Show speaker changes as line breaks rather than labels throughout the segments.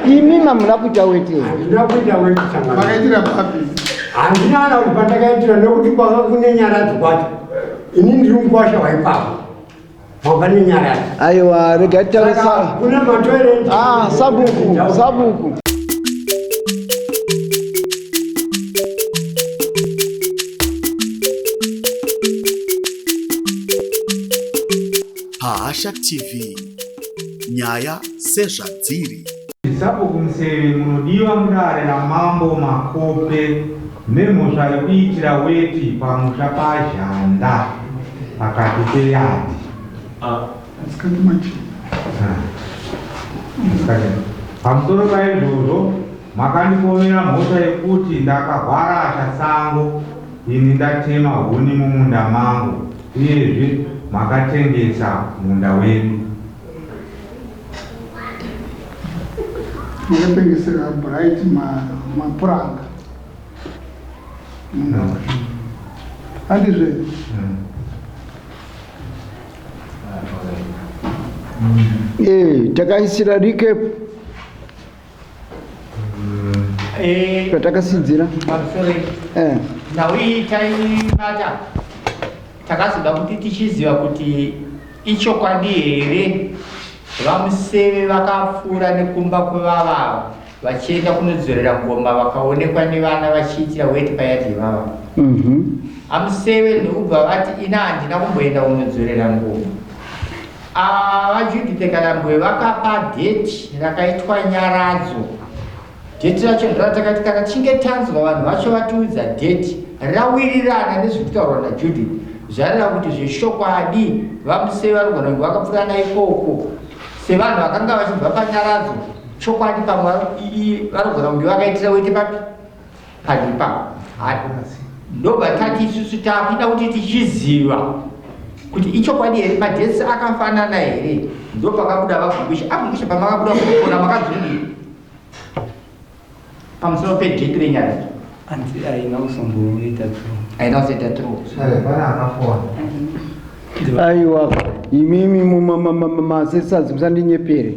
Imi mamuna kuita weti here?
Handina kuita weti changamire.
Makaitira papi?
Handina kana kuti pandakaitira nekuti kwanga kune nyaradzo kwacho. Ini ndiri mukwasha waipapo. Kwanga nenyaradzo.
Aiwa, regai titaure
Saka
sa
kune matoilet.
Ah, sabhuku, sabhuku.
Pahasha TV, nyaya sezvadziri.
Sabhuku Museve munodiwa mudare raMambo Makope nemhosva yekuitira weti pamusha paZhanda pakati peyadhi. Pamusoro paizvozvo, makandipomera mhosva yekuti ndakahwarasha sango ini ndatema huni mumunda mangu uyezve makatengesa munda wedu.
Makatengesera Bright mapuranga. Munda wacho. Handizve?
Eh, takaisira recap patakasidzira.
Pamusoro
Eh.
nhau iyi taibata takazoda kuti tichiziva kuti ichokwadi here VaMuseve vakapfuura nekumba kwevavava vachienda kunodzorera ngoma vakaonekwa nevana vachiitira weti payadhi ivava. AMuseve ndokubva vati ina handina kumboenda kunodzorera ngoma. VaJudith Kalambwe vakapa date rakaitwa nyaradzo. Date racho ndoratakati kana tichinge tanzwa vanhu vacho vatiudza date rawirirana nezviri kutaurwa naJudith zvareva kuti zveshokwadi VaMuseve vanogona kunge vakapfurana ikoko sevanhu vakanga vachibva panyaradzo chokwadi pamwe vanogona kunge vakaitira wete papi padipa ndobva tati isusu takuita kuti tichiziva kuti ichokwadi here madhesi akafanana here ndopakabuda vagungusha agungusha pamakabuda kukona makadzungira pamusoro pedheti renyaradzo.
Hanzi haina kuzomboita true.
Haina kuzoita true.
Pane akafona.
Aiwa, imimi masesaz musandinyepere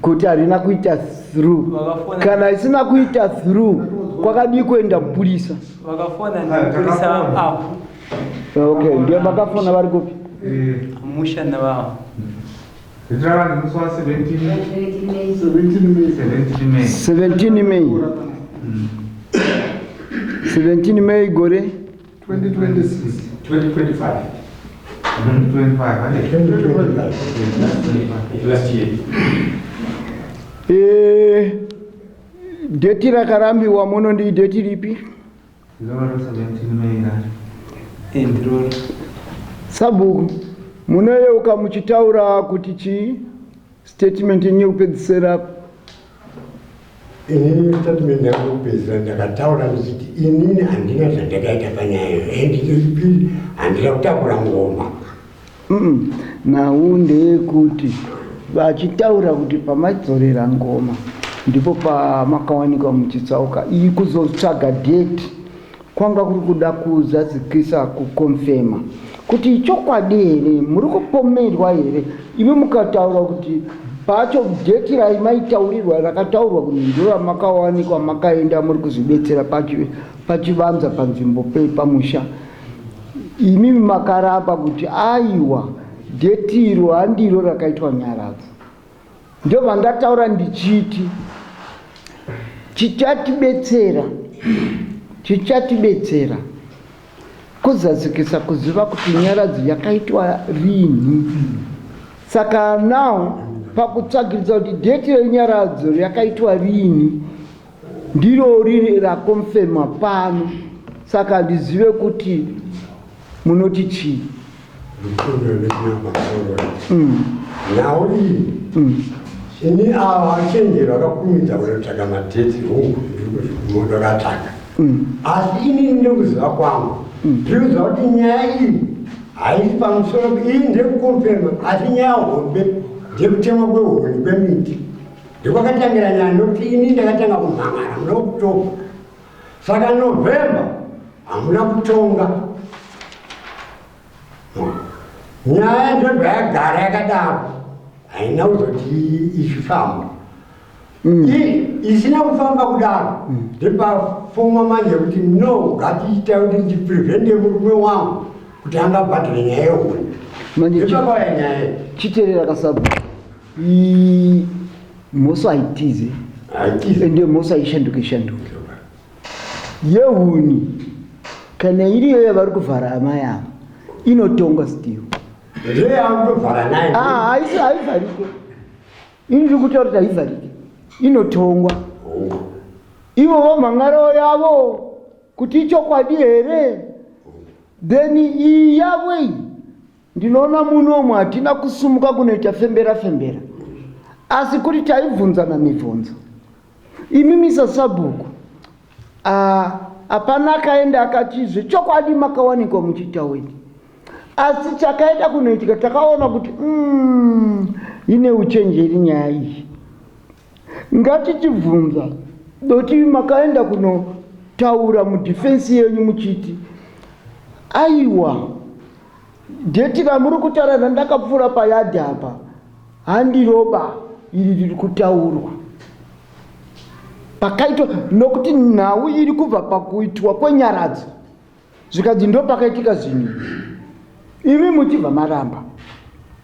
kuti harina kuita through.
Vakafona.
Kana isina kuita through, kwakadii kuenda mupurisa?
Vakafona nemupurisa apo.
Okay, ndiyo vakafona vari kupi?
Musha navavo.
Zvichirava musi wa 17
17 May.
17 May.
17 May. 17 May gore
2026.
2025.
2025, ane?
2025.
Last year.
Dheti rakarambiwa muno ndi dheti ripi?
Zvichirava 17 May racho.
Ndiroro.
Sabhuku, munoyeuka muchitaura kuti chii? Statement yenyu yekupedzisira.
Inini statement yangu yekupedzisira ndakataura ndichiti inini handina zvandakaita panyaya iyo and chechipiri handina kutakura ngoma.
Nhau ndeyekuti vachitaura kuti pamaidzorera ngoma ndipo pamakawanikwa muchitsauka. Iyi kuzotsvaga date kwanga kuri kuda kuzadzikisa kukonfema kuti ichokwadi here muri kupomerwa here imi mukataura kuti pacho date raimaitaurirwa rakataurwa kuti ndiro ramakawanikwa makaenda muri kuzvibetsera pachivanza panzvimbo pamusha imimi makaramba kuti aiwa date iro handiro rakaitwa nyaradzo. Ndobva ndataura ndichiti chichatibetsera chichatibetsera kuzadzikisa kuziva kuti nyaradzo yakaitwa rinhi. Saka now pakutsvagiridza kuti date renyaradzo yakaitwa rinhi ndiro riri rakonfirma pano, saka handizive kuti munoti chii.
Nhau iyi ini ava vachenjeri vakakurumidza kunotsvaga madheti hongu ndiri ndakatsvaga asi inini ndikuziva kwangu ndiri kuziva kuti nyaya iyi haisi pamusoro iyi ndekukonfirma asi nyaya hombe ndekutemwa kwehuni kwemiti Ndokwakatangira nyaya nokuti ini ndakatanga kumhan'ara muna October. Saka November hamuna kutonga. Nyaya ndobva yagara yakadaro haina kuzoti ichifamba. Isina kufamba kudaro, ndipafoma manje kuti no, ngatiita kuti ndiprevente murume wangu kuti angabhadhare nyaya yehuni.
Manje
Ndipakauya nyaya iyi.
Chiteerera kasabhuku, mhosva haitize.
Haitize.
Ende mhosva haishanduke shanduke. Yehuni kana iriyo yavari kuvhara amai ava, inotongwa still.
Ndeyakuvhara naye.
Ah, haisi, haivharike. Ini ndiri kutaura kuti haivharike, inotongwa. Ivo vomhan'arawo yavo kuti ichokwadi here. Then iyi yavo iyi, ndinoona munomu hatina kusumuka kunoita fembera fembera, asi kuti taibvunzana mibvunzo. Imimi sasabhuku, hapana akaenda akati zvechokwadi makawanikwa muchiita weti, asi chakaenda kunoitika, takaona kuti ine uchenjeri nyaya iyi, ngatichibvunza doti makaenda kunotaura mudefence yenyu muchiti aiwa, date ramuri kutaura randakapfuura payadhi apa handiroba iri riri kutaurwa pakaitwa, nokuti nhau iri kubva pakuitwa kwenyaradzo, zvikanzi ndo pakaitika zvinhu izvi, imi muchibva maramba.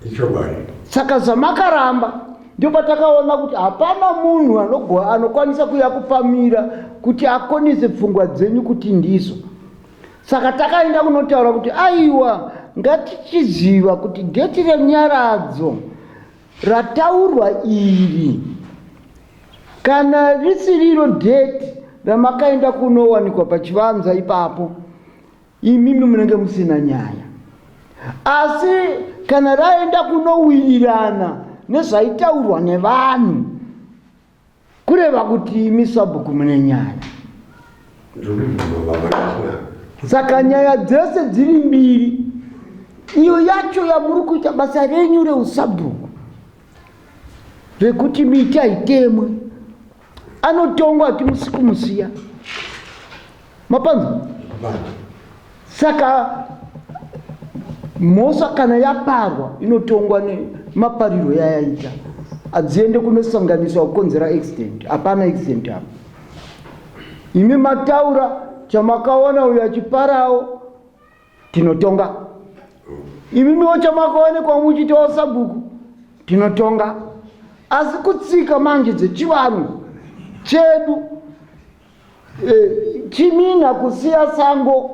Ichokwadi.
Saka zvamakaramba, ndo patakaona kuti hapana munhu anokwanisa kuya kupamira kuti akonese pfungwa dzenyu kuti ndizvo. Saka takaenda kunotaura kuti aiwa, ngatichiziva kuti date renyaradzo rataurwa iri, kana risiriro date ramakaenda kunowanikwa pachivanza ipapo, imimi munenge musina nyaya, asi kana raenda kunowirirana nezvaitaurwa nevanhu, kureva kuti imi sabhuku mune nyaya.
Ndiri kubvuma, baba Ndisina.
Saka nyaya dzese dziri mbiri, iyo yacho yamuri kuita basa renyu reusabhuku rekuti miti haitemwe, anotongwa, hatimusi kumusiya mapanza. Saka mhosva kana yaparwa inotongwa nemapariro yayaita, hadziende kunosanganiswa kukonzera accident. Hapana accident apa. Imi mataura chamakaona, uyo achiparawo, tinotonga. Imimiwo chamakaonekwa muchitawo sabhuku, tinotonga. Asi kutsika manje dzechivanhu chedu, chimina kusiya sango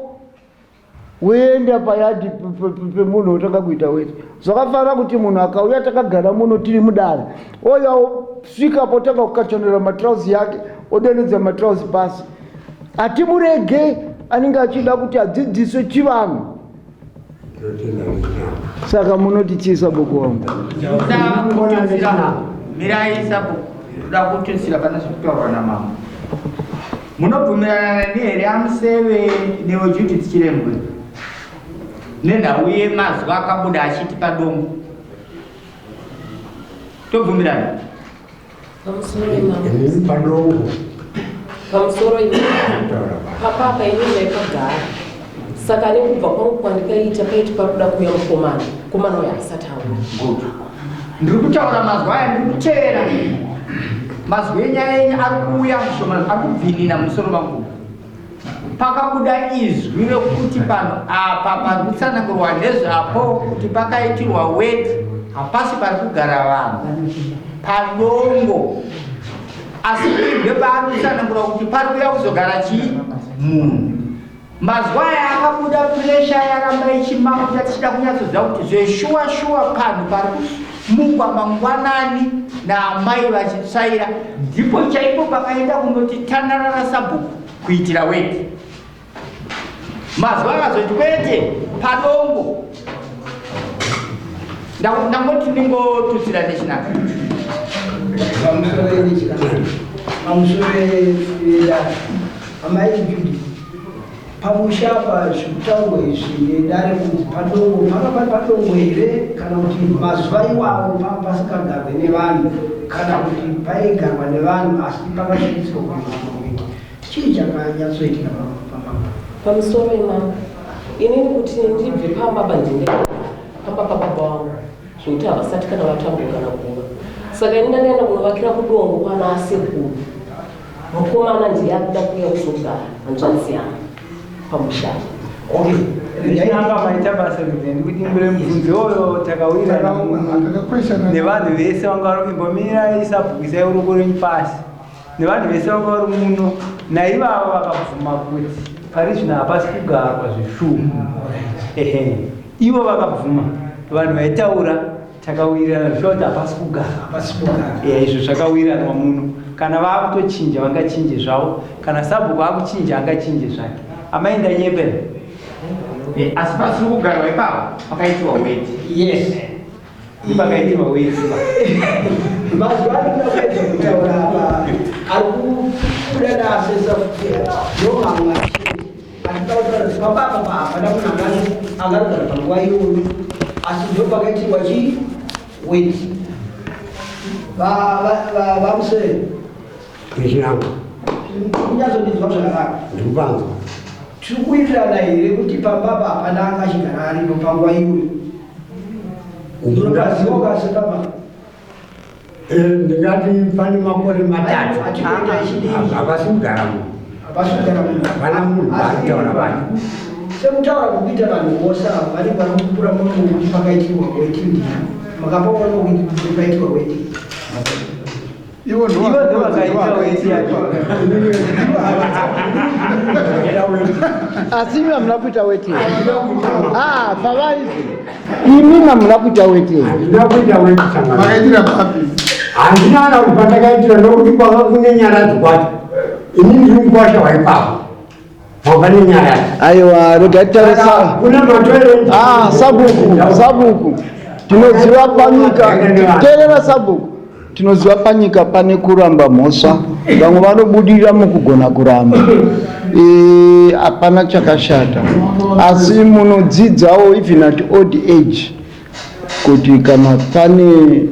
woenda payadhi pemunhu wotanga kuita weti, zvakafanira kuti munhu akauya, takagara muno tiri mudare, oya osvika potanga kukachanura matrauzi yake, odonhedza matrauzi pasi, hatimurege. Anenge achida kuti adzidziswe chivanhu.
Ndinotenda Ndisina.
Saka munoti chii, sabhuku wangu?
Ndoda kututsira, mirai sabhuku, ndoda kututsira pane zvekutaurwa namambo. Munobvumirana nani here, amuseve newe Judith Chirembwe, nenhau yemazwi akabuda achiti padongo? Tobvumirana?
Pamusoro imambo.
Inini padongo.
Pamusoro imambo.
Kutaura baba.
Papapa ini ndaipagara, saka nekubva kwangu kwandikaita, paiti pakuda kuuya mukomana, mukomana uyo asati auya.
Good. Ndiri kutaura mazwi aya, ndiri kutevera mazwi enyaya yenyu ari kuuya mushoma, ari kubvinina mumusoro mangu. Pakabuda izwi rekuti panhu apa pari kutsanangurwa nezvapo kuti pakaitirwa weti hapasi pari kugara vanhu, padongo, asi ibwe paari kutsanangura kuti pari kuya kuzogara chii? Munhu. Mazwi aya akabuda, pressure yaramba ichimauta, tichida kunyatsoziva kuti zveshuwa shuwa panhu pari kumukwa mangwanani naamai vachitsvaira ndipo chaipo pakaenda kunoti tandarara sabhuku kuitira weti. Mazwi akazoti kwete, padongo. Ndangoti ndingotutsira nechinaka.
Pamusoro yechikana, pamusoro yedare, amai Judith, pamusha apa zvikutaurwa izvi nedare kunzi padongo, panga pari padongo here, kana kuti mazuva iwawo pasingagarwe nevanhu, kana kuti paigarwa nevanhu asi pakasvitswa kuita? Chii chakanyatsoitika pamambo?
Pamusoro imambo, inini kuti ndibve pamba pandine pamba pababa vangu, zvokuti havasati kana vatambuka kana kuva. Saka ini ndakaenda kunovakira kudongo kwana asekuru. Mukomana ndiye akuda kuuya kuzogara hanzvadzi yangu pamusha.
Okay.
Ndinanga maita basa kuti ndikudimbure mubvunzo uyo takawirirana nevanhu vese vanga vari imbomira isabhukisai uroko renyu pasi nevanhu vese vanga vari muno naivavo vakabvuma kuti pari zvino hapasi kugarwa zveshuwa. Ehe, ivo vakabvuma vanhu vaitaura takawirirana zvishuwa kuti hapasi kugara.
Hapasi kugara.
Eya, izvo zvakawiriranwa muno. Kana vaakutochinja vangachinje zvavo, kana sabhuku akuchinja angachinje zvake. Amai ndanyepa here?
Eh, asi pasiri kugarwa ipapo pakaitiwa weti.
Yes.
Ndipakaitiwa weti pa.
Mazwi ari kuda kuedza kutaura apa ari kubuda naasesa kuti ndomamwe atida kutaura kuti pababa pa hapana munhu angarogara panguva iyoyo asi ndo pakaitirwa chii weti vamusere
Ndichinangwa.
kunyatsondinzwa zvakanaka.
Ndikupanzwa.
Tiri kuwirirana here kuti pambaba hapana anga achigara aripo panguva iyoyo? Unopaziva kasi pamba?
Ndingati pane makore matatu.
Hatikuita ichidii?
Hapasi kugara munhu.
Hapasi kugara munhu.
Hapana munhu paarikutaura pacho.
Sekutaura kukuita vanhu vose ava vanenge vari kupura muromo kuti pakaitirwa weti ndii. Makapaona kuti pakaitirwa weti.
Ivo
Ivo ndovakaita weti yacho.
Asi imi hamuna kuita weti here? Ah, pavari imi hamuna kuita weti here?
Handina kuita weti sangano.
Makaitira papi?
Handina kana kuti pandakaitira nokuti kwanga kune nyaradzo kwacho. Ini ndiri mukwasha waipapo. Kwanga nenyaradzo.
Aiwa, regai titaure sa
Kuna matoilet.
Ah, sabhuku, sabhuku. Tinoziva panyika, teerera sabhuku. Tinoziva panyika pane kuramba mhosva, vamwe vanobudirira mukugona kuramba. Hapana chakashata, asi munodzidzawo even at old age kuti kana pane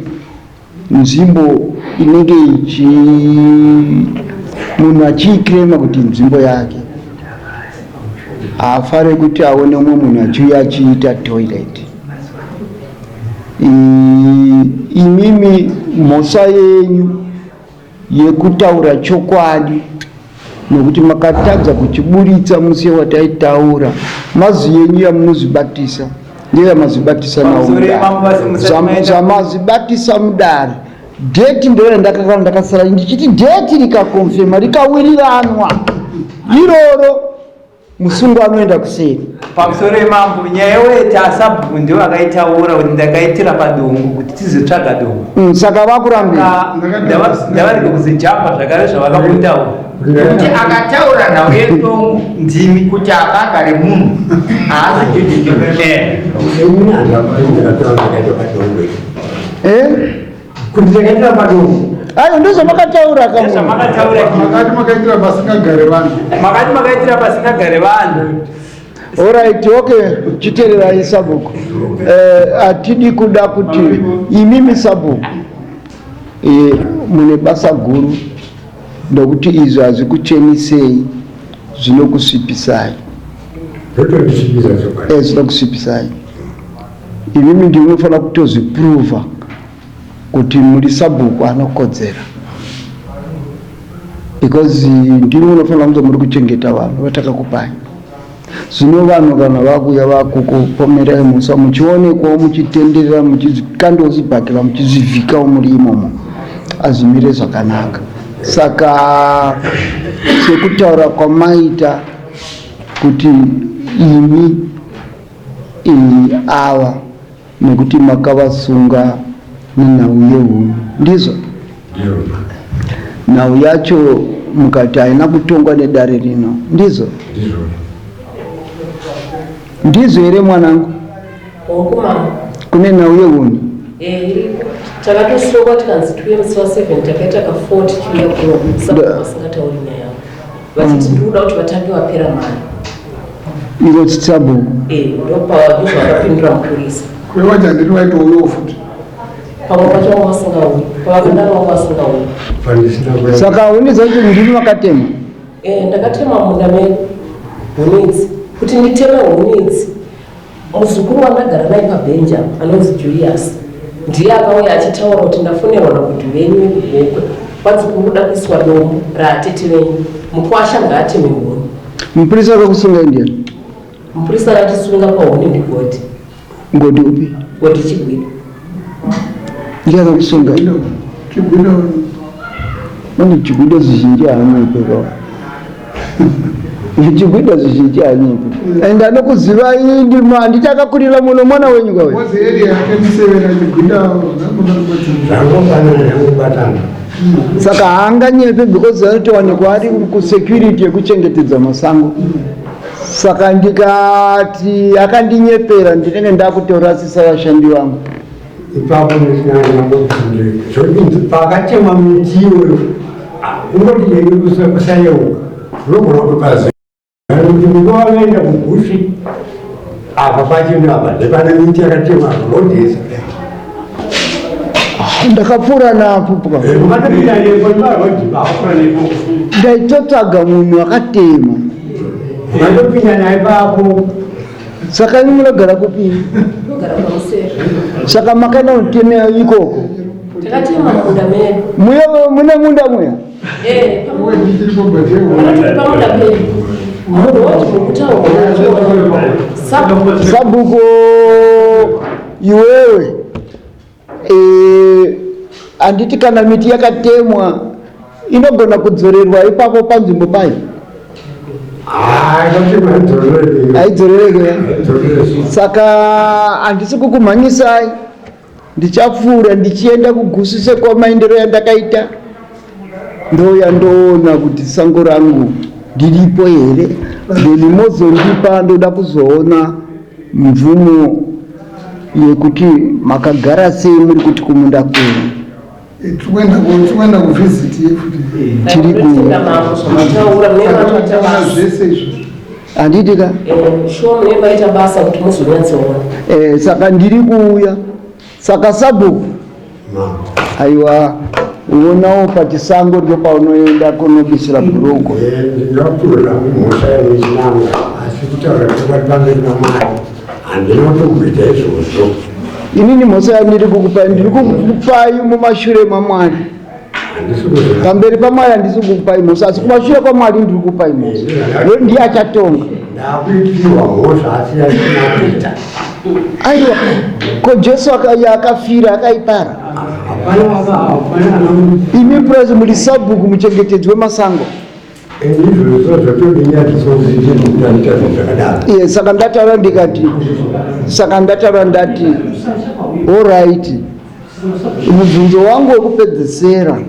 nzvimbo inenge ichi munhu achiiclaima kuti nzvimbo yake, haafare kuti aone umwe munhu achiuya achiita toilet. Imimi mhosva yenyu yekutaura chokwadi, nokuti makatadza kuchiburitsa musi wataitaura, mazwi yenyu yamunozvibatisa ndiyo yamazvibatisa nawo
Pamusoro
mudare.
yemambo vasi musati maenda
Zvamazvibatisa mudare, dheti ndo yandakakana ndakasara ndichiti dheti rikakonfema rikawiriranwa iroro, musungwa anoenda kuseri.
Pamusoro yemambo, nyaya yeweti asabhuku ndiwo akaitaura kuti ndakaitira padongo kuti tizotsvaga dongo.
Saka vakurambira.
Ndavarege kuzijamba zvakare zvavakapotaura.
Kuti akataura nhau yedongo
ndimi
kuti hapagare munhu haasi Judith.
Ini handina ndakatora ndakaita padongo.
Eh?
Kuti ndakaitira padongo.
Ayo ndozvamakataura kamunhu.
Ndozvamakataura.
Makati makaitira pasingagare vanhu.
Makati makaitira pasingagare vanhu.
Alright, okay, chitererai sabhuku. Hatidi kuda kuti imimi sabhuku mune basa guru, ndokuti izvi hazvikuchenisei, zvinokusvipisai.
Zvotondisvipisa chokwadi.
Zvinokusvipisai. Imimi ndimi munofanira kutozviprova kuti muri sabhuku anokodzera, because ndimi munofanira kunge muri kuchengeta vanhu vatakakupai. Zvino vanhu kana vakuuya vakukupomerai mhosva, muchionekwawo muchitenderera muchikandawo zvibhakera muchizvivhikawo muri imomo, hazvimire zvakanaka. Saka sekutaura kwamaita kuti imi ava nekuti makavasunga nenhau yehunhu, ndizvo? Nhau yacho mukati haina kutongwa nedare rino, ndizvo? Ndizvo here mwanangu?
Hongu mama.
Kune nhau yehunhu?
Iriko. Takatosungwa tikanzi tiuye musi wa 7, takaita ka 4 tichiuya kuno saka vasingatauri nyaya yavo. Vachiti ndiri kuda kuti vatange vapera mari.
Ivo sabhuku?
Ndopazvakapindura mupurisa.
Kureva kuti handiti vaitouyawo futi.
Pamwe pacho vanga vasingauyi, pavakadaro vanga vasingauyi.
Saka huni dzacho ndimi makatema?
Ndakatema munda mehuni idzi. Kuti nditeme huni idzi, muzukuru wandagara naye pabhenji apa anonzi Julius. Ndiye akauya achitaura kuti ndafonerwa nabhudhi venyu vekuGokwe kwanzi kuri kuda kuiswa dombo raatete venyu. Mukwasha ngaateme huni.
Mupurisa akakusungai ndiani?
Mupurisa akatisunga pahuni ndiGodi.
Godi upi?
Godi Chigwido.
Ndiye akakusunga.
Chigwido.
Mane chigwido zvizhinji haanyepe ka. Chigwido zvizhinji haanyepe. And anokuzivai ndima handiti akakurira muno mwana wenyu ka uyu.
Ngozi area yake musevera chigwido
Zvangofanana nekubatana.
Saka haanganyepe because anotowanikwa ari kusecurity yekuchengetedza masango. Saka ndikati akandinyepera ndinenge ndakutorasisa vashandi vangu.
Ipapo ndinangobvunze pakatemwa miti iyoyo ungoti yei kusayeuka unogona kupaziva kuti nguva vaenda kugushi apa pachino apa ndepane miti yakatemwa rodhesa
Ndakapfuura napo pwa.
ukatopinda nepo neparodhi
Ndaitotsvaga munhu akatema.
ukatopinda naye papo
Saka imi munogara kupi?
Ndogara pamusere.
Saka makaenda kutemera ikoko.
Takatema munda medu.
Muya mune munda muya.
Eh, panotori pamunda pedu. Munhu woti mukutaurwa nacho.
Sabhuku iwewe handiti kana miti yakatemwa inogona kudzorerwa ipapo panzvimbo payo haidzorereke. Saka handisi kukumhanyisai, ndichapfuura ndichienda kuGusu sekwamaendero yandakaita, ndoya ndoona kuti sango rangu ndiripo here, then mozondipa. Ndoda kuzoona mvumo yekuti makagara sei muri kuti kumunda kwenyu.
Tikuenda kuvisit futi.
Tiri ku
Ndinotenda mambo zvamataura, mune matoita basa.
Zvese izvo.
Handiti ka?
Shuwa mune maita basa kuti muzonyatsoona.
Saka ndiri kuuya. Saka sabhuku, aiwa, uonawo pachisango ndo paunoenda kunobisira bhuruku.
Ndinopfuura mhosva yemichinanga, asi kutaura chokwadi pamberi paMwari handina kutomboita izvozvo.
Inini mhosva yandiri kukupai, ndiri kukupai mumashure maMwari.
Handisi kuzvi
Pamberi paMwari handisi kukupai mhosva, asi kumashure kwaMwari ndiri kukupai mhosva. Ndiye achatonga.
Ndakuitirwa mhosva asi yandisina kuita.
Aiwa, ko Jesu akafira akaipara?
Hapana, hapana anomu
Imi purazi muri sabhuku, muchengetedzi wemasango.
Izvozvo zvotodinyadzisa kuti ndinoita zvinhu zvakadaro.
Iye saka ndataura ndikati, saka ndataura ndati alright, mubvunzo wangu wekupedzesera,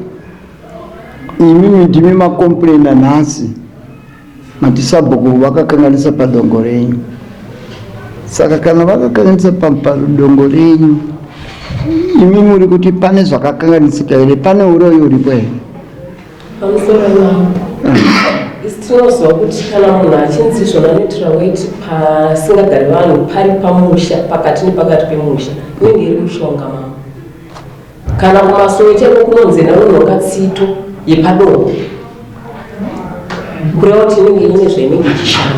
imimi ndimi macomplaina nhasi, mati sabhuku vakakanganisa padongo renyu. Saka kana vakakanganisa padongo renyu, imi muri kuti pane zvakakanganisika here? Pane uroyi uripo here?
Pamusoro mambo, isi tinoziva kuti kana munhu achinzi zvona anoitira weti pasingagari vanhu, pari pamusha, pakati nepakati pemusha, inenge iri mushonga mambo. Kana kumasowe chaiko kunonzi nanonhonga tsito yepadongo, kureva kuti inenge ine zvainenge ichishanda.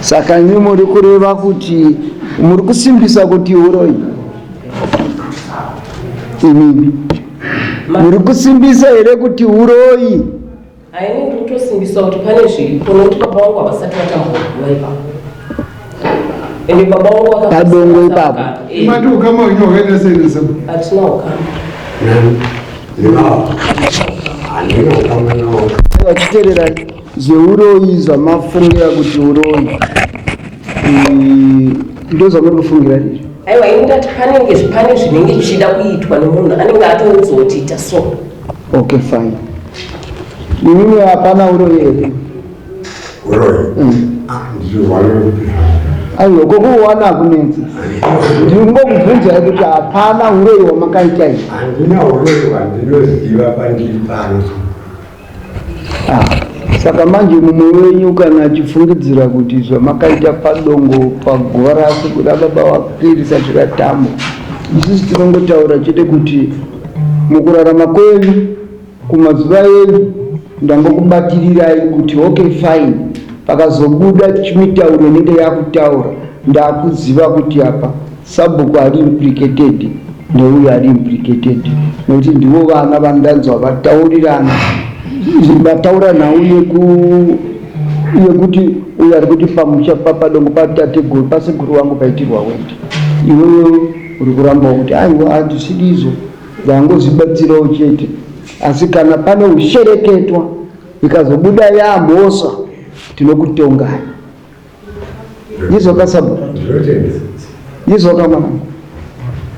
Saka imi muri kureva kuti muri kusimbisa kuti uroyi? Imimi muri kusimbisa here kuti uroyi?
Haini, ndiri kutosimbisa kuti pane zviripo, nokuti baba vangu havasati vatamboguva ipapo, ende baba vangu
Padongo ipapo.
Mati ukama wenyu hwakaita sei nesabu?
Hatina ukama.
Navo handina ukama navo.
Vachiteerera zveuroyi zvamafungira kuti uroyi, ndo zvamuri kufungira izvi?
Aiwa, ini ndati panenge pane zvinenge zvichida kuitwa nemunhu anenge atoudzwa kuti ita so.
Okay, fine. Imimi hapana uroyi here?
Uroyi? Ndichiwana kuti
Aiwa, kokuwana hakunetsi. Ndingokubvunzai kuti hapana uroyi hwamakaita here?
Handina uroyi hwandinoziva pandiri pano.
Ah, saka manje mumwe wenyu kana achifungidzira kuti zvamakaita padongo paguva rasi kuda baba wake risati ratambwa, isusu tinongotaura chete kuti mukurarama kwenyu kumazuva enyu ndangokubatirirai kuti okay, fine. Pakazobuda mitauro inenge yakutaura, ndakuziva kuti apa sabhuku ari implicated. Ndeuyo ari implicated nekuti ndivo vana vandanzwa vataurirana vataura nhau yeku yekuti uyo ari kuti pamusha papadongo patateguru pasekuru vangu paitirwa weti iwewe uri kurambawo kuti aiwa handisidi izvo ndangozvibatsirawo chete asi kana pane ushereketwa ikazobuda yamhosva tinokutongai ndizvo kasabu ndizvo kamwana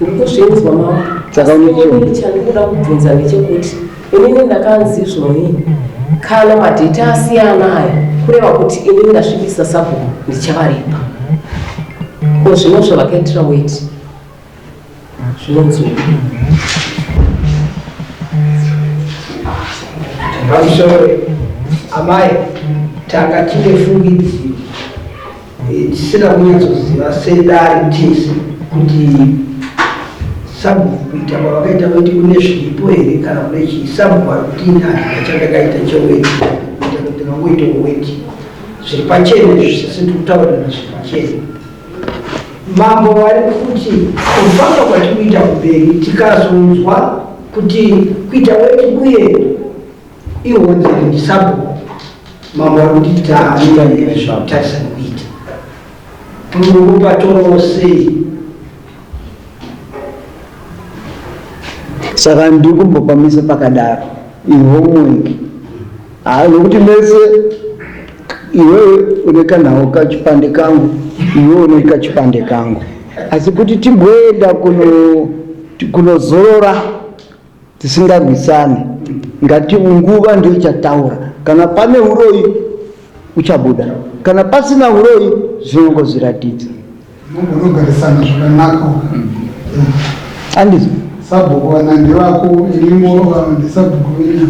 Ndikuzvinzwa mama.
Saka
Inini chandikuda kubvunza ndechekuti inini ndakanzi izvoni kana madheta asiyana aya kureva kuti inini ndasvibisa sabhuku ndichavaripa. Ko zvino zvavakaitira weti zvinonzwei?
Pamusoro amai, tanga tine fungidziro tisina kunyatsoziva sedare tese kuti sabhuku kuita kwavakaita weti kune zviripo here kana kune chii. Sabhuku ari kuti ini handina chandakaita cheweti, kuita kuti ndingangoitawo weti zviri pachena izvi, sese tiri kutaurirana zviri pachena. Mambo vari kuti kufamba kwatiri kuita kumberi tikazonzwa kuti kuita weti uye ihonzeri ndisabhuku, mambo vari kuti tatarisa nekuita munongopatorawo sei.
Saka ndiri kumbopamisa pakadaro ihomework haa nokuti mese iwewe une kanhau kachipande kangu iwewe une kachipande kangu asi kuti timboenda kunozorora tisingarwisani ngati nguva ndiyo ichataura kana pane uroyi uchabuda kana pasina uroyi zvinongozviratidza.
Munogarisana zvakanaka.
Andizvo.
Sabhuku vana ndevako, ini moro ndisabhuku venyu.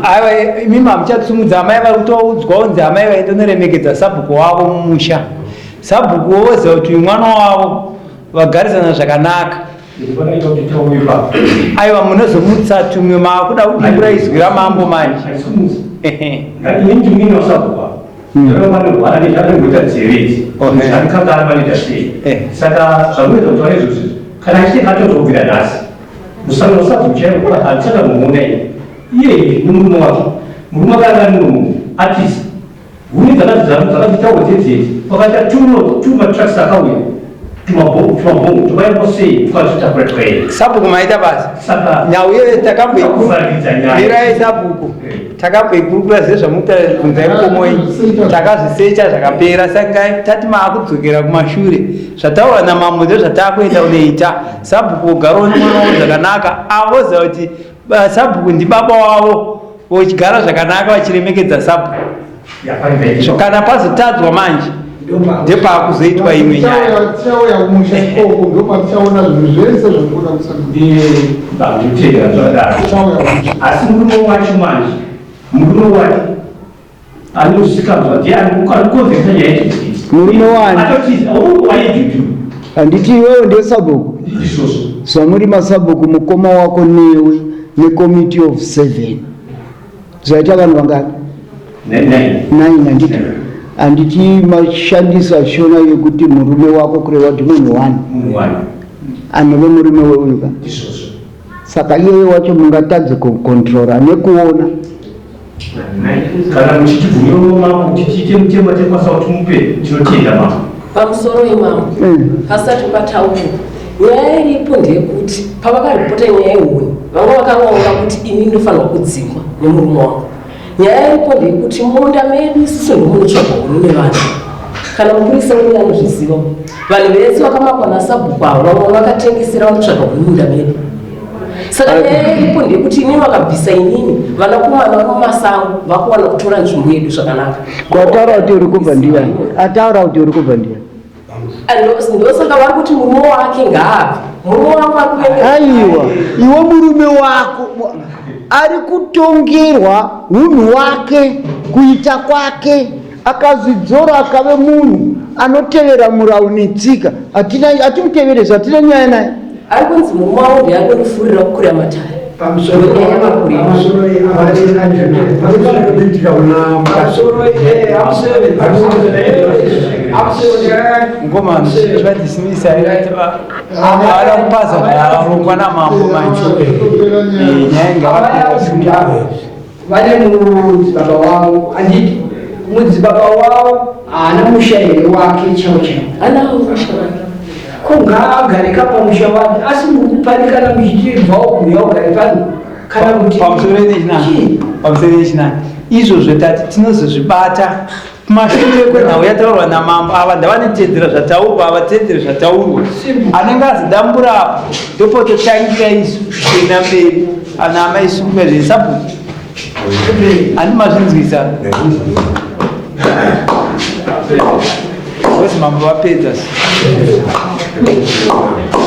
Aiwa, imimi hamuchatsumudza amai vari kutoudzwa kunzi amai vaitonoremekedza sabhuku wavo mumusha. Sabhuku voziva kuti uyu mwana wavo vagarisana zvakanaka. Aiwa, munozomutsa tumwe maakuda kudimbura izwi ramambo manje.
Saka zvamunoita kuti vane izvozvo kana achiti atozobvira nhasi musangano sabhuku chaivo handisakamuona iye nemurume wake, murume akanga ari munhu artist. Huni dzakadzitawo dzedzedzi pakaita tumatrucks akauya tumabhombu tukaimbo sei tukazvitakura tukaenda.
Sabhuku maita basa.
Saka
Nhau iyoyo
takuvharidza nyaya.
Mirai sabhuku. Takamboikurukura zvezvamukubvunza ikomo iyi. Takazvisecha zvakapera saka tati maakudzokera kumashure. Zvataurwa namambo ndozvatakuenda kunoita. Sabhuku vogarawo nemwana wavo zvakanaka. Avoziva kuti sabhuku ndibaba wavo vochigara zvakanaka vachiremekedza sabhuku. Kana pazotadzwa manje ndepaakuzoitwa imwe nyaya.
Tichauya kumusha ikoko ndopatichaona zvinhu zvese zvakuda
kusanganira. Zvadaro. Asi murume wacho manje, murume wake anozikanzwa ndiye anokonzeresa nyaya yacho.
Murume wani?
Atotiza waijuju.
Handiti iwewe ndiwe sabhuku?
Ndizvozvo.
Zvamuri masabhuku mukoma wako newe necommittee of 7 zvaita vanhu vangani? 9 handiti? Handiti mashandisa shona yekuti murume wako kureva kuti munhu one anove murume weuyu ka? Saka iyeye wacho mungatadze kukontrora nekuona.
Kana muchitibvumira mambo kuti tiite mutemo watikwanisa kuti mupe, tinotenda mambo.
Pamusoro imambo, pasati pataurwa nyaya iripo ndeyekuti pavakaripota nyaya yehuni vanga vakaronga kuti ini ndofanirwa kudzingwa nemurume wangu. Nyaya iripo ndeyekuti munda medu isusu ndomunotsvagwa huni nevanhu. Kana mupurisa wedu anozviziva, vanhu vese vakamakwa nasabhuku avo vamwe vakatengesera vanotsvaga huni munda medu. Saka nyaya iripo ndeyekuti inini vakabvisa inini vanakomana vari mumasango vakuwana kutora nzvimbo yedu zvakanaka.
Kwataura kuti uri kubva ndiyani? Ataura kuti uri kubva ndiyani?
Ndosaka vari kuti murume wake ngaabve. Murume wako ari kuvenga.
Aiwa, iwe murume wako ari kutongerwa hunhu wake, kuita kwake, akazvidzora akave munhu anotevera murau netsika. Hatina hatimuteverezi, hatina nyaya naye.
Ari kunzi murume wangu ndiye ari kundifurira kukurira matare.
Ngoma zvadismisa ara kupaza zvarongwa namambo manje. Nyaya ngavapera.
Vane mudzibaba wavo handiti? Mudzibaba wavo haana musha here wake chaiwo chaiwo?
Anawo musha wake.
Ko ngaagareka pamusha wake asi muri kupanikana muchiti bvawo kuuya ugare pano kana kuti
Pamusoro yechinani, pamusoro yechinani, izvozvo tati tinozozvibata kumashure kwenhau yataurwa namambo. Ava ndavanotedzera zvataurwa, avatedzere zvataurwa. Anenge azidambura apo ndopototangira isu kuenda mberi. Ana amai sunga zvesabhuku handi mazvinzwisa vozi mambo vapedza.